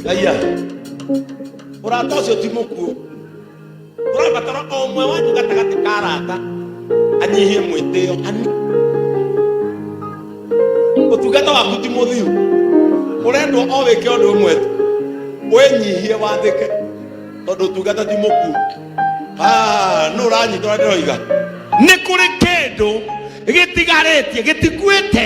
Aya, ũrata ũcio ti mũkuũ. Tũrabatara o ũmwe wanyu gatagatĩ ka arata anyihie mwĩtĩo ani. Ũtungata waku ti mũthiru, ũrendwo o wĩke ũndũ ũmwe tu, wĩnyihie wathĩke, tondũ ũtungata ti mũkuũ. Ah, nũ ũranyita ũrĩa ndĩroiga? Nĩ kũrĩ kĩndũ gĩtigarĩtie gĩtikuĩte.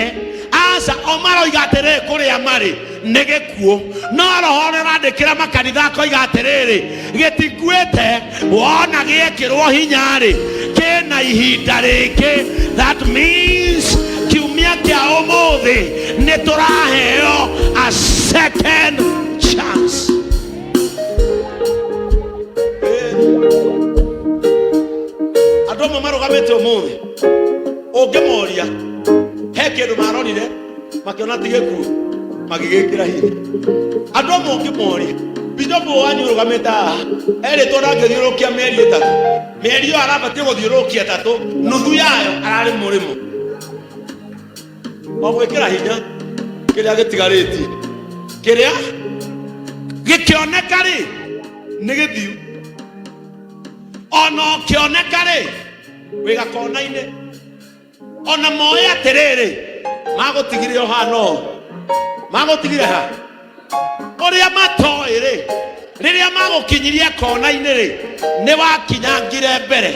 Aca, o maroiga atĩrĩrĩ, kũrĩa marĩ nĩ gĩkuũ, no roho ũrĩa ũrandĩkĩra makanitha akoiga atĩrĩrĩ, gĩtikuĩte. Wona gĩekĩrwo hinya-rĩ, kĩna ihinda rĩngĩ. That means kiumia kĩa ũmũthĩ nĩ tũraheo a second chance. Andũ amwe marũgamĩte ũmũthĩ, ũngĩmoria he kĩndũ marorire makĩona ti gĩkuũ, magĩgĩkĩra hinya. Andũ amwe ũngĩmoria, bicobu wanyu ũrũgamĩte haha erĩtwo ndangĩthiũrũrũkia mĩeri 3, mĩeri ĩyo arabatiĩ gũthiũrũrũkia 3, nuthu yayo ararĩ mũrĩmo o gwĩkĩra hinya kĩrĩa gĩtigarĩtie, kĩrĩa gĩkĩoneka rĩ nĩ gĩthiu, ona ũkĩoneka rĩ wĩ gakona-inĩ, ona moĩ atĩrĩrĩ, magũtigire o hana ũũ, magũtigire ha ũrĩa matoĩ rĩ, rĩrĩa magũkinyirie kona-inĩ rĩ, nĩ wakinyangire mbere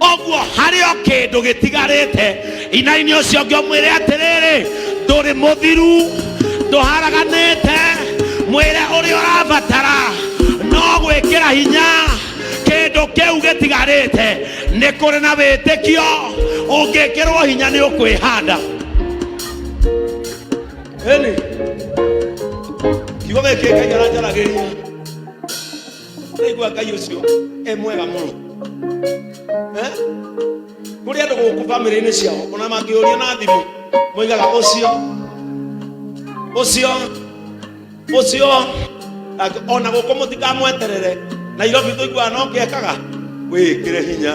ũguo. Harĩ o kĩndũ gĩtigarĩte. Inaini ũcio ũngĩ ũmwĩre atĩrĩrĩ, ndũrĩ mũthiru, ndũharaganĩte. Mwĩre ũrĩa ũrabatara no gwĩkĩra hinya kĩndũ kĩu gĩtigarĩte. Nĩ kũrĩ na wĩtĩkio ũngĩkĩrwo hinya nĩ ũkwĩhanda. Ĩni kiugo gĩkĩ Ngai aranjaragĩria, ndaigua Ngai ũcio e mwega mũno. Eh? Kũrĩ andũ gũkũ bamĩrĩ-inĩ ciao ona mangĩũria na thimũ moigaga ũcio ũcio ũcio ona gũkũ mũtikamweterere Nairobi, tũiguaga no kĩekaga wĩkĩre hinya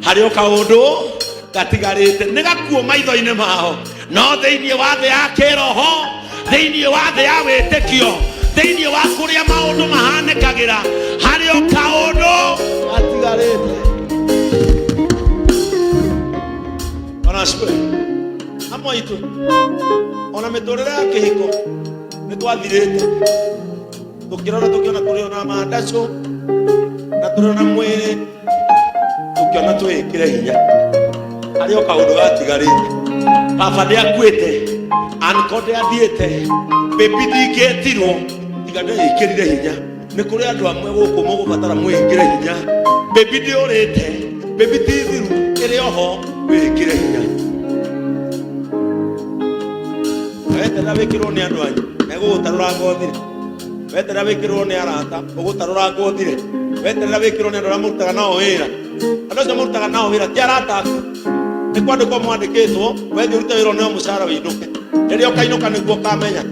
harĩ o kaũndũ gatigarĩte. Nĩ gakuo maitho-inĩ mao, no thĩinĩ wa thĩ ya kĩroho, thĩinĩ wa thĩ ya wĩtĩkio, thĩinĩ wa kũrĩa maũndũ mahanĩkagĩra, harĩ o kaũndũ gatigarĩte. Bwana asifiwe. Amwe aitũ ona mĩtũrĩre ya kĩhiko nĩ twathirĩte, tũkĩrora tũkĩona tũrĩ ona mandacũ na tũrĩ ona mwĩrĩ, tũkĩona twĩkĩre hinya harĩ o kaũndũ gatigarĩte. Baba ndĩakuĩte, anko ndĩathiĩte, bebi ndingĩetirwo tiga ndĩĩkĩrire hinya. Nĩ kũrĩ andũ amwe gũkũ mũgũbatara mwĩkĩre hinya. Bebi ndĩũrĩte, bebi ti thiru, ĩrĩ oho, wĩkĩre hinya. Weterera wĩkĩrwo nĩ andũ anyu, megũgũtarũranga ũthire. Weterera wĩkĩrwo nĩ arata, ũgũtarũranga ũthire. Weterera wĩkĩrwo nĩ andũ arĩa mũrutaga nao wĩra, andũ acio mũrutaga nao wĩra ti arata aku, nĩ kwandĩkwo mwandĩkĩtwo. Wethiĩ ũrute wĩra ũneo mũcara wĩinũke, rĩrĩa ũkainũka nĩguo ũkamenya.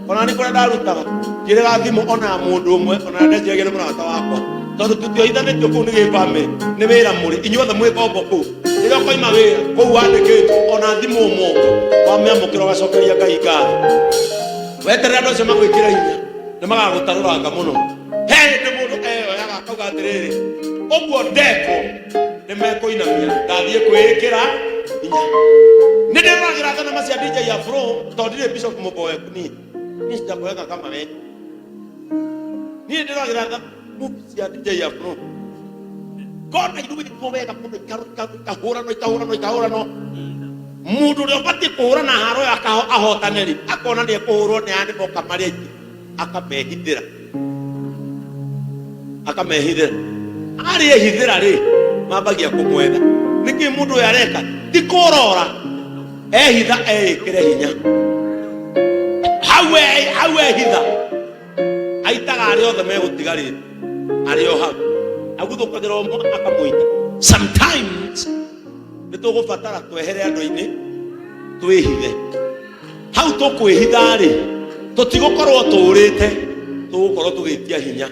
Ona nĩ kũrĩa ndarutaga njĩrĩga thimũ ona ya mũndũ ũmwe, ona ndeciragia nĩ mũrata wakwa, tondũ tũtioithanĩtio kũu nĩ gĩbamĩrĩ, nĩ wĩra mũrĩ inyuothe mwĩ ngombo kũu. Rĩrĩa ũkoima wĩra kũu wandĩkĩtwo, ona thimũ ũmongo wamĩamũkĩra ũgacokeria Ngai ngatho. Weterera andũ acio magwĩkĩra hinya, nĩ magagũtarũranga mũno. He hĩndĩ mũndũ eyoyaga akauga atĩrĩrĩ, ũguo ndekwo nĩ mekũinamia, ndathiĩ kwĩĩkĩra hinya. Nĩ ndĩroragĩra thenema cia DJ Afro, tondũ ndirĩ bishop mũboeku. Niĩ sijaboeka kama we. Niĩ ndĩroragĩra movie cia DJ Afro, ngona irũĩtwo wega mũno, ikahũranwo, ikahũranwo, ikahũranwo. Mũndũ ũrĩa ũbatiĩ kũhũrana haro ĩyo ahotane rĩ, akona nĩ ekũhũrwo nĩ aya nĩ moka marĩ aingĩ, akamehithĩra, akamehithĩra. Arĩ ehithĩra rĩ, mambagia kũmwetha. Nĩkĩ mũndũ ũyũ areka? Ti kũrora, ehitha eĩkĩre hinya hau. Hau ehitha aitaga arĩa othe megũtigarĩte arĩ o hau, aguthũkagĩra ũmwe akamũita. Sometimes nĩ tũgũbatara twehere andũ-inĩ, twĩhithe. Hau tũkwĩhitha-rĩ, tũtigũkorwo tũũrĩte, tũgũkorwo tũgĩtia hinya,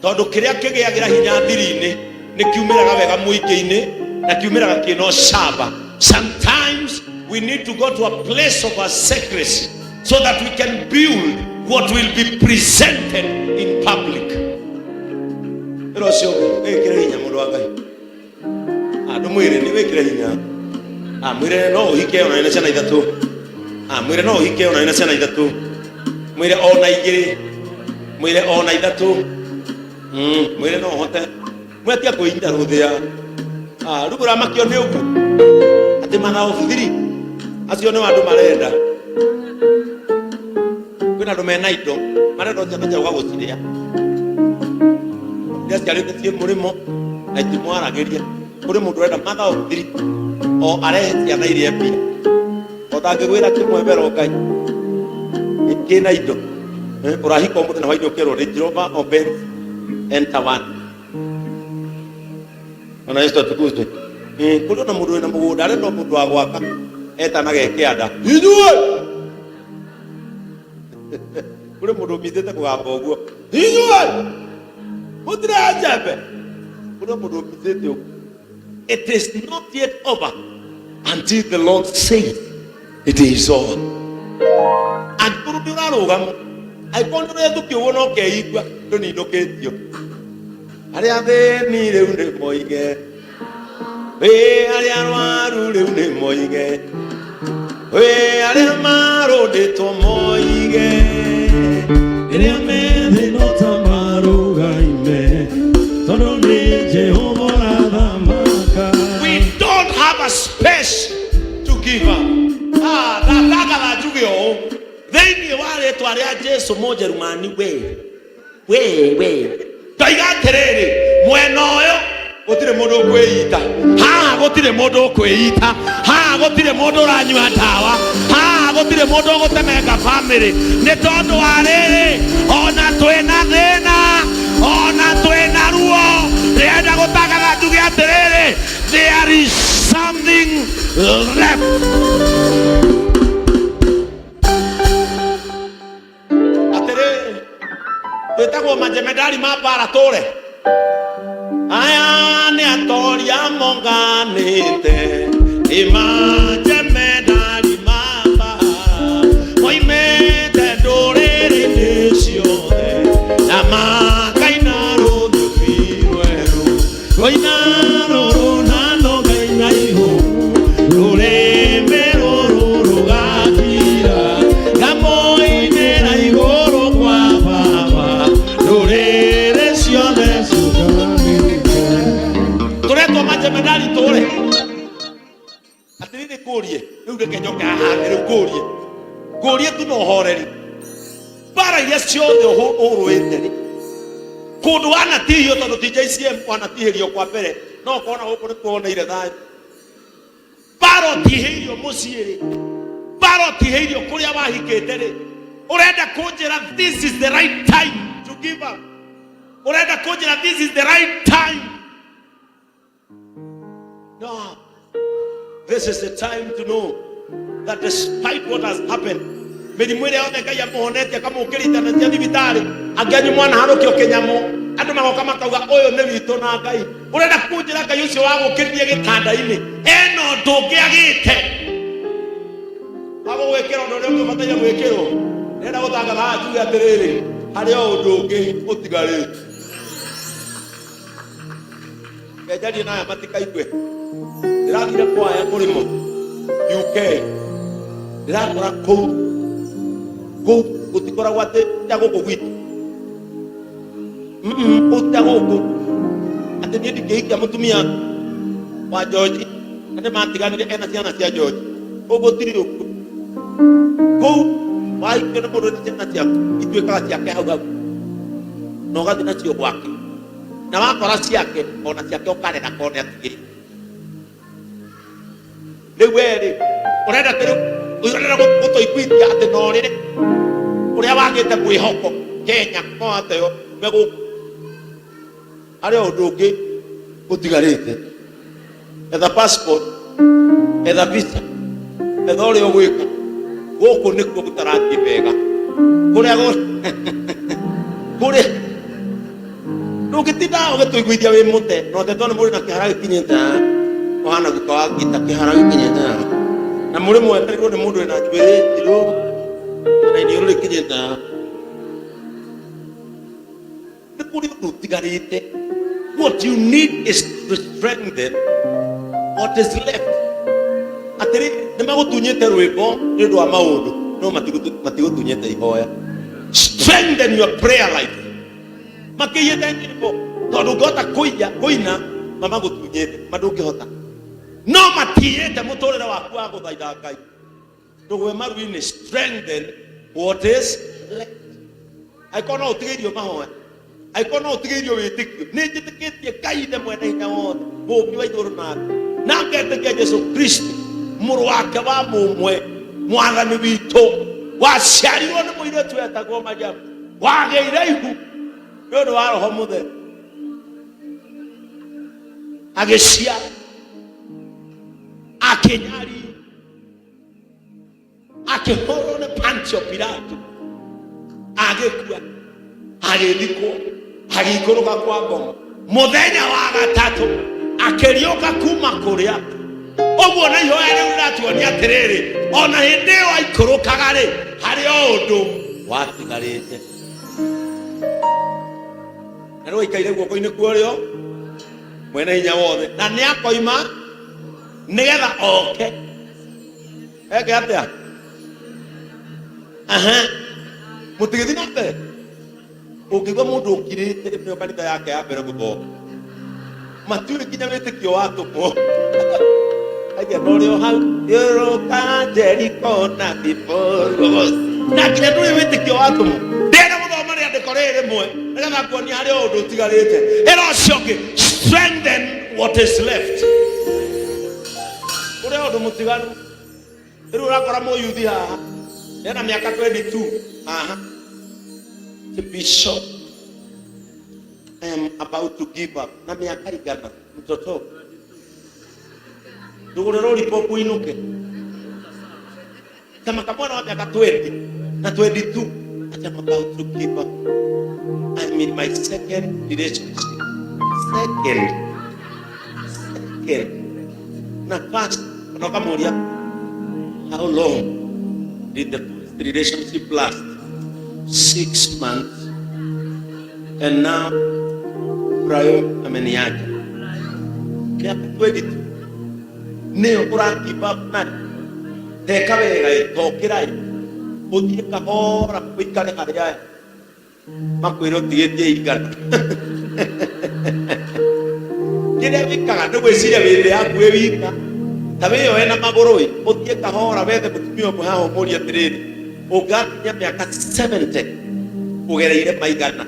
tondũ kĩrĩa kĩgĩagĩra hinya thiri-inĩ nĩ kiumĩraga wega mũingĩ-inĩ na kiumĩraga kĩna ũcamba. Sometimes we need to go to a place of a secrecy so that we can build. what will be presented in public. Ĩra ũcio ũngĩ, wĩkĩre hinya mũndũ wa Ngai. Ah, ndũmwĩre nĩ wĩkĩre hinya. Ah, mwĩre no ũhike ona wĩna ciana ithatũ. Ah, mwĩre no ũhike ona wĩna ciana ithatũ. Mwĩre ona igĩrĩ. Mwĩre ona ithatũ. Mwĩre no ũhote. Mwĩre tiga kwĩita rũthĩa. Ah, rĩu ũramakio nĩ ũguo. Atĩ mathaũ thiri. Acio nĩ andũ marenda. Kwĩna andũ mena indo marenda ũcio akanja gũcirĩa. Iria ciarĩte ciĩ mũrĩmo na itimwaragĩria. Kũrĩ mũndũ ũrenda mathaũ thiri o arehe ciana iria mbia. O ndangĩgwĩra kĩmwe mbere o Ngai. Kĩna indo. Ũrahika ũmũthĩ na hwainĩ ũkerwo Range Rover or Benz, enter one. Bwana Yesu atukuzwe. Kũrĩ ona mũndũ wĩna mũgũnda arenda o mũndũ wa gwaka etanaga kĩanda. Inyuĩ! Kũrĩ mũndũ ũmithĩte kũgamba ũguo. Inyuĩ! Mũtirĩ njembe. Kũrĩ mũndũ ũmithĩte ũguo. It is not yet over until the Lord says it is over. Angĩkorwo nĩ ũrarũgama, angĩkorwo nĩ ũrethũkia ũguo no keigua ndũninũkĩtio. Arĩa athĩni rĩu nĩ moige, wĩ arĩa arwaru rĩu nĩ moige, wĩ arĩa marũndĩtwo moige, rĩrĩa methĩ no ta marũgaime tondũ nĩ Jehova ũrathamaka. We don't have a space to give up. Ah, ndatangatha njuge ũũ thĩinĩ wa rĩtwa rĩa Jesu Mũnjerumani we we we ndoiga atĩrĩrĩ, mwena ũyũ gũtirĩ mũndũ ũkwĩita. Haha gũtirĩ mũndũ ũkwĩita, haha gũtirĩ mũndũ ũranyua ndawa, haha gũtirĩ mũndũ ũgũtemenga bamĩrĩ, nĩ tondũ wa rĩrĩ, ona twĩna thĩna, ona twĩna ruo, ndĩrenda gũtangatha njuge atĩrĩrĩ, there is something left. Atĩrĩrĩ, twĩtagwo majemedari ma mbara tũre. Aya nĩ atoria monganĩte, nĩ majemedari ma mbara, moimĩte ndũrĩrĩ-inĩ ciothe, na makaina rũthiomi rwerũ, rũina rũrũ na rũkaina ihũngũ, rũrĩmĩ rũrũ rũgakira, ngamoinĩra igũrũ kwa Baba, ndũrĩrĩ ciothe ciũnganĩte. Tũretwo majemedari tũre. Atĩrĩrĩ, kũrie rĩu, reke njoke haha thĩ rĩu ngũrie, ngũrie tu na ũhoreri. Mbara iria ciothe ũrũĩte rĩ, kũndũ wanatihio, tondũ ti JCM wanatihĩrio kwa mbere, no ũkona gũkũ nĩ kuoneire thayũ. Mbara ũtihĩirio mũciĩ rĩ, mbara ũtihĩirio kũrĩa wahikĩte rĩ, ũrenda kũnjĩra this is the right time to give up? Ũrenda kũnjĩra this is the right time? No. This is the time to know that despite what has happened, mĩrimũ ĩrĩa yothe Ngai amũhonetie akamũkĩria na cia thibitarĩ, angĩanyu mwana harũkio kĩnyamũ, andũ magoka makauga ũyũ nĩ witũ na Ngai. Ũrenda kũnjĩra Ngai ũcio wagũkĩririe gĩtanda-inĩ ena ũndũ ũngĩ agĩte wagũgwĩkĩra ũndũ ũrĩa ũngĩ ũbataire gwĩkĩrwo? Ndĩrenda gũtangatha haha njuge atĩrĩrĩ, harĩ o ũndũ ũngĩ ũtigarĩte. Ngenjarie naya matikaigue. Ndĩrathire kwaya mũrĩmo UK, ndĩrakora kũu kũu gũtikoragwo atĩ ta gũkũ gwitũ. Kũu ti ta gũkũ atĩ niĩ ndingĩhikia mũtumia wa George na nĩ matiganire ena ciana cia George. Kũu gũtirĩ ũguo. Kũu wahikio nĩ mũndũ wĩna ciana ciaku, ituĩkaga ciake hau hau na ũgathiĩ nacio gwake, na wakora ciake ona ciake ũkarera kone atigĩire. Rĩu we rĩ, ũrenda atĩ rĩu ũrenda gũtũiguithia atĩ no rĩrĩ ũrĩa wagĩte mwĩhoko Kenya no ateo ume gũkũ, harĩ o ũndũ ũngĩ ũtigarĩte. Etha passport, etha visa, etha ũrĩa ũgwĩka. Gũkũ nĩkuo gũtarathiĩ wega, kũrĩa kũrĩa ndũngĩtinda ũgĩtũiguithia wĩ mũte na ũtetwo nĩ mũrĩ na kĩhara gĩkinyĩte haha, ũhana guka wa ngita, kĩhara gĩkinyĩte haha, na mũrĩ mwetereirwo nĩ mũndũ wĩna njuĩrĩ njirũ na iniũrũ rĩkinyĩte haha. Kũrĩ ũndũ ũtigarĩte. What you need is to strengthen what is left. Atĩrĩ, nĩ magũtunyĩte rwĩmbo nĩ ũndũ wa maũndũ, no matigũtunyĩte ihoya. Strengthen your prayer life. Makĩiyĩte nyĩmbo tondũ ũngĩhota kũiya kũina mamagũtunyĩte ma ndũngĩhota, no matiyĩte mũtũrĩre waku wa gũthaitha Ngai. Ndũgwe maru-inĩ, strengthen what is left. Angĩkorwo no ũtigĩirio mahoya, angĩkorwo no ũtigĩirio wĩtĩkio, nĩ njĩtĩkĩtie Ngai Ithe mwene hinya wothe, mũũmbi wa igũrũ na thĩ, na ngetĩkia Jesu Kristo mũrũ wake wa mũmwe, mwathani witũ, waciarirwo nĩ mũirĩtu wetagwo Mariamu, wagĩire ihu nĩ ũndũ wa Roho Mũtheru, agĩciara, akĩnyari, akĩhũrwo nĩ Pontio Pilato, agĩkua, agĩthikwo, agĩikũrũka kwa ngoma. Mũthenya wa gatatũ akĩriũka kuma kũrĩa. Ũguo na ihoya rĩu rĩratuonia atĩrĩrĩ, ona hĩndĩ ĩyo aikũrũkaga rĩ, harĩ o ũndũ watigarĩte, na rĩu aikaire guoko-inĩ kwa ũrĩo mwene hinya wothe, na nĩ akoima nĩgetha oke eke atĩa? Aha, mũtigĩthiĩ na mbere. Ũngĩigua mũndũ ũkirĩte, nĩyo kanitha yake ya mbere gũthoma, matiũĩ nginya wĩtĩkio wa atũmwo. Aige ũrĩ o hau thiũrũrũka Jeriko na Bibos, na nginya ndũrĩ wĩtĩkio wa atũmwo. Ndĩrenda gũthoma rĩandĩko rĩrĩ rĩmwe nĩgetha nguonia harĩ o ũndũ ũtigarĩte. Ĩra ũcio ũngĩ, strengthen what is left. Ũrĩa ũndũ mũtiganu rĩu ũrakora mũyuthi haha ena mĩaka 22 haha. The bishop, I am about to give up. Na mĩaka igana mtoto ndũgũre lollipop ũinũke kama kamwana wa mĩaka 20 na 22. I am about to give up. I'm in my second relationship, second, second na first. Na ũkamũria, how long did the first relationship last? 6 months, and now Brayo ameniacha. Mĩaka 22 nĩyo ũra give up nayo. Teka wega ĩ, tokĩra ĩ, ũthiĩ kahora ũikare harĩa aya makwĩra ũtigĩtie igana. Kĩrĩa wĩkaga nĩ gwĩciria wĩ thĩ yaku wĩ wika, ta wĩyoe na magũrũ ĩ, ũthiĩ kahora wethe mũtumia ũmwe haha, ũmũrie atĩrĩrĩ, ũngakinya mĩaka 70 ũgereire maigana,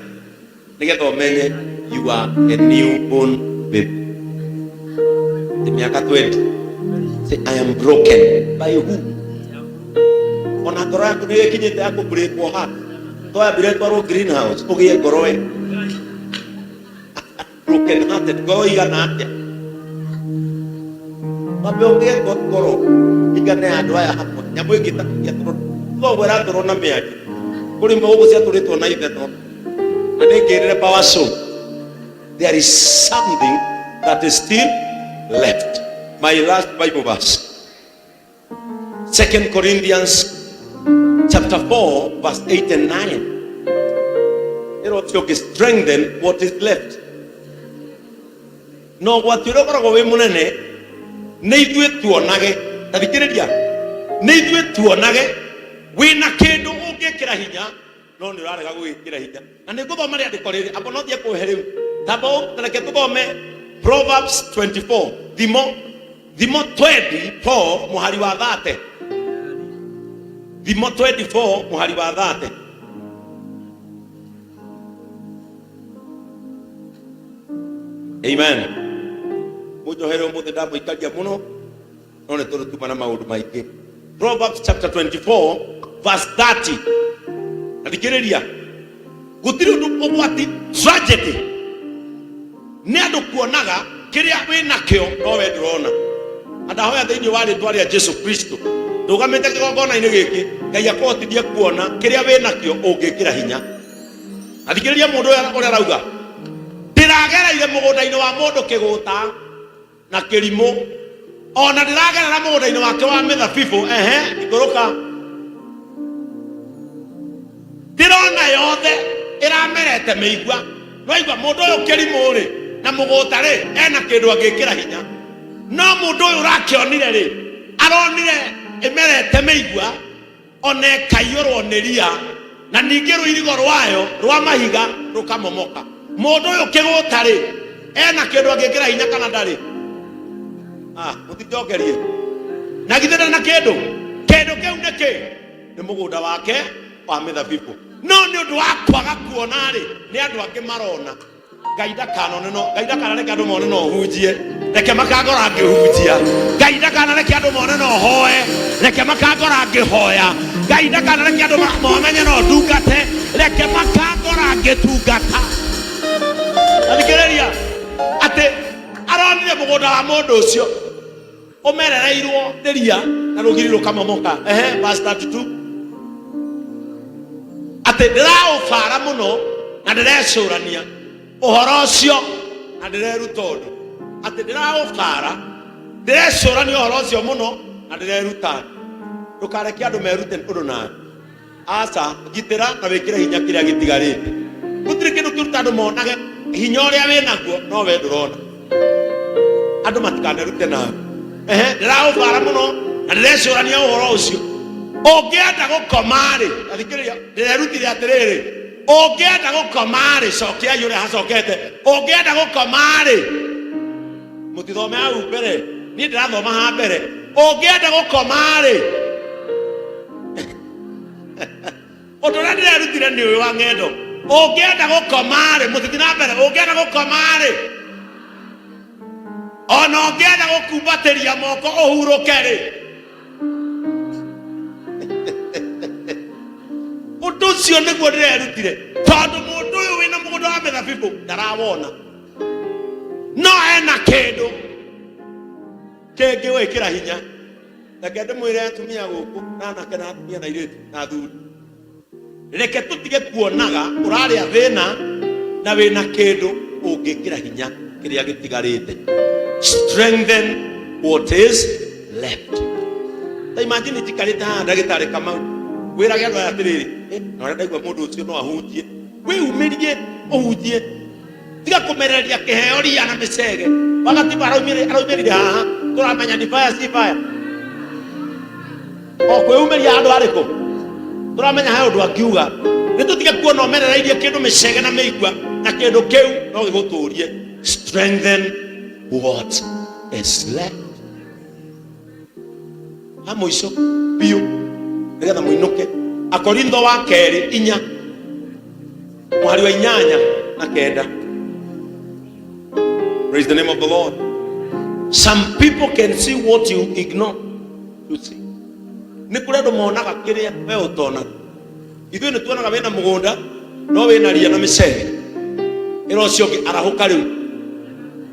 nĩgetha ũmenye you are a newborn baby. Ti mĩaka 20. Say, I am broken by who? Ona ngoro yaku nĩ ĩkinyĩte ya kũbreakwo heart, twambire twarwo greenhouse ũgĩe ngoro ĩ broken hearted. Ngoro igana atĩa? Wambe ũgĩe ngoro igane andũ aya hamwe. Nyamũ ĩngĩ ta thoguo ĩratũrwo na mĩario, kũrĩ imwe gũkũ ciatũrĩtwo na ithanwa, na nĩ ngĩrĩre power show. There is something that is still left. My last Bible verse, Second Corinthians chapter 4 verse 8 and 9. Ĩro ũcio ũngĩ, strengthen what is left. Na ũgwati ũrĩa ũkoragwo wĩ mũnene nĩ ithuĩ tuonage, ta thikĩrĩria, nĩ ithuĩ tuonage wĩna kĩndũ ũngĩkĩra hinya, no nĩ ũrarega gwĩkĩra hinya. Na nĩ ngũthoma rĩandĩko rĩrĩ, amba no thiĩ kũhe rĩu, tamba reke tũthome Proverbs 24, Thimo 24 mũhari wa 30. Thimo 24 mũhari wa 30. Amen. Mũnjohere ũmũthĩ ndamũikaria mũno, no nĩ tondũ tuma na maũndũ maingĩ. Proverbs chapter 24 verse 30. Na thikĩrĩria, gũtirĩ ũndũ ũgwati tragedy nĩ andũ kuonaga kĩrĩa wĩ nakĩo no we ndũrona. Na ndahoya thĩinĩ wa rĩtwa rĩa Jesu Kristo, ndũgamĩte kĩgongona-inĩ gĩkĩ, Ngai akũhotithie kuona kĩrĩa wĩ nakĩo ũngĩkĩra hinya. Na thikĩrĩria mũndũ ũyũ ũrĩa arauga, ndĩragereire mũgũnda-inĩ wa mũndũ kĩgũta na kĩrimũ, ona ndĩragerera mũgũnda-inĩ wake wa mĩthabibũ. Ehe, ikũrũka. Ndĩrona yothe ĩramerete mĩigua. Nwaigua mũndũ ũyũ kĩrimũ rĩ na mũgũta rĩ ena kĩndũ angĩkĩra hinya, no mũndũ ũyũ ũrakĩonire rĩ aronire ĩmerete mĩigua ona ĩkaiyũrwo nĩ ria, na ningĩ rũirigo rwayo rwa mahiga rũkamomoka. Mũndũ ũyũ kĩgũta rĩ ena kĩndũ angĩkĩra hinya kana ndarĩ? Ah, mũtinjokerie. Na githĩ ndarĩ na kĩndũ? Kĩndũ kĩu nĩ kĩ? Nĩ mũgũnda wake wa mĩthabibũ. No nĩ ũndũ wa kwaga kuona rĩ, nĩ andũ angĩ marona. Ngai ndakanone no Ngai ndakanareke andũ mone no hunjie, reke makangora ngĩhunjia. Ngai ndakanareke andũ mone no hoe, reke makangora ngĩhoya. Ngai ndakanareke andũ mamenye no ndungate, reke makangora ngĩtungata. Athikĩrĩria atĩ aronire mũgũnda wa mũndũ ũcio ũmerereirwo nĩ ria na rũgiri rũkamomoka. Ehe, verse 32, atĩ ndĩraũbara mũno na ndĩrecũrania ũhoro ũcio na ndĩreruta ũndũ. Atĩ ndĩraũbara, ndĩrecũrania ũhoro ũcio mũno na ndĩreruta. Ndũkareke andũ merute ũndũ nawe. Aca, gitĩra na wĩkĩre hinya kĩrĩa gĩtigarĩte. Gũtirĩ kĩndũ kĩruta andũ monage hinya ũrĩa wĩ naguo, no we ndũrona. Andũ matikanerute nawe. Ehe, ndĩraũbara mũno na ndĩrecũrania ũhoro ũcio. Ũngĩenda gũkoma-rĩ, athikĩrĩria, ndĩrerutire atĩrĩrĩ, ũngĩenda gũkoma-rĩ, cokiai ũrĩa hacokete. Ũngĩenda gũkoma-rĩ, mũtithome hau mbere, niĩ ndĩrathoma ha mbere. Ũngĩenda gũkoma-rĩ, ũndũ ũrĩa ndĩrerutire nĩ ũyũ wa ng'endo. Ũngĩenda gũkoma-rĩ, mũtithi na mbere, ũngĩenda gũkoma-rĩ, ona ũngĩenda gũkumbatĩria moko ũhurũke-rĩ, ũndũ ũcio nĩguo ndĩrerutire, tondũ mũndũ ũyũ wĩna mũgũnda wa mĩthabibũ ndarawona, no ena kĩndũ kĩngĩ gwĩkĩra hinya. Reke ndĩmwĩre atumia gũkũ na anake na atumia na airĩtu na athuri, reke tũtige kuonaga ũrarĩa thĩna na wĩna kĩndũ ũngĩkĩra hinya kĩrĩa gĩtigarĩte. Strengthen what is left. Ta imagine njikarĩte haha ndagĩtarĩ Kamau, wĩrage andũ aya atĩrĩrĩ, na ũrĩa ndaigua mũndũ ũcio no ahunjie, wĩumĩrie ũhunjie, tiga kũmereria kĩheo ria na mĩcege. Wagatiba araumĩrire haha, tũramenya ni fire si fire. O kwĩumĩria andũ arĩkũ tũramenya he ũndũ angiuga. Nĩ tũtige kuona ũmerereirie kĩndũ mĩcege na mĩigua, na kĩndũ kĩu no gĩgũtũrie. Strengthen what is left. Ha mũico biũ nĩgetha mũinũke, Akorintho wa kerĩ 4 mũhari wa 8 na 9. Praise the name of the Lord. Some people can see what you ignore to see. Nĩ kũrĩ andũ monaga kĩrĩa we ũtonaga. Ithuĩ nĩ tuonaga wĩna mũgũnda no wĩna ria na mĩcege. Ĩra ũcio ũngĩ, arahũka rĩu.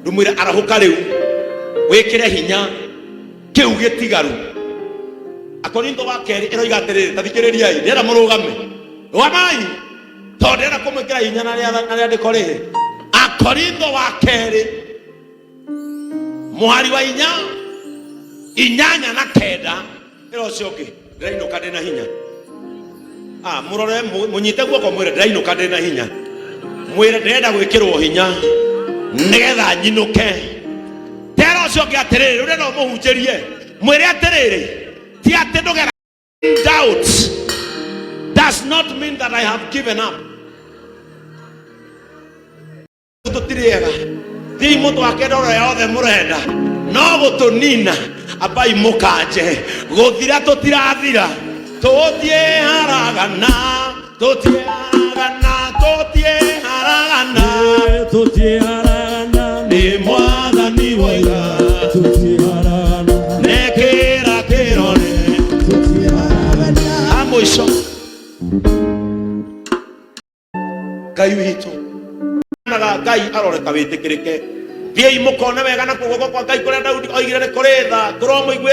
Ndũmwĩre arahũka rĩu, wĩkĩre hinya kĩu gĩtigaru. Akorintho wa kerĩ ĩroiga atĩrĩrĩ, ta thikĩrĩriai, ndĩrenda mũrũgame, rũgamai, tondũ ndĩrenda kũmwĩkĩra hinya na rĩandĩko rĩrĩ. Akorintho wa kerĩ mũhari wa 8, 8 na 9. Ĩra ũcio ũngĩ, ndĩrainũka ndĩna hinya. Ah, mũrore, mũnyite guoko, mwĩre ndĩrainũka ndĩna hinya. Mwĩre ndĩrenda gwĩkĩrwo hinya nĩgetha nyinũke. Tera ũcio ũngĩ atĩrĩrĩ, ũrĩa no mũhunjĩrie, mwĩre atĩrĩrĩ, ti atĩ ndũgera. Doubt does not mean that I have given up. Tũtirĩ ega, thiĩi mũtwake ndoro yothe mũrenda, no gũtũnina ambai mũkanje gũthira. Tũtirathira, tũtiĩharagana, tũtiĩharagana, tũtiĩharagana. Tũtiharagana. Nĩ Mwathani woiga. Tũtiharagana. Nekĩra kĩrore. Tũtiharagana. Ha mũico, Ngai witũ naga Ngai aroreka wĩtĩkĩrĩke. Thiĩi mũkone wega na guoko kwa Ngai kũrĩa Daudi oigire nĩ kũrĩ tha, tũromũiguĩra.